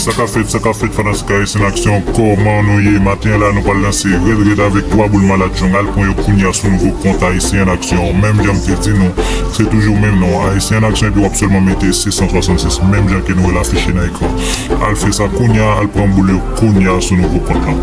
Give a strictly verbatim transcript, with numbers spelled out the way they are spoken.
Sa k ap fèt, sa k ap fèt, fanatik Ayisyen Aksyon, kòman nou ye? Maten an la, nou pral lanse Red Red avèk twa boul malad jong. Al pran yo kounya sou nouvo kont Ayisyen Aksyon. Menm jan m te di nou, se toujou menm non, Ayisyen Aksyon, epi w ap sèlman mete sis san swasannsis, menm jan ke nou wè l afiche nan ekran. Al fè sa kounya, al pran boul yo kounya sou nouvo kont lan.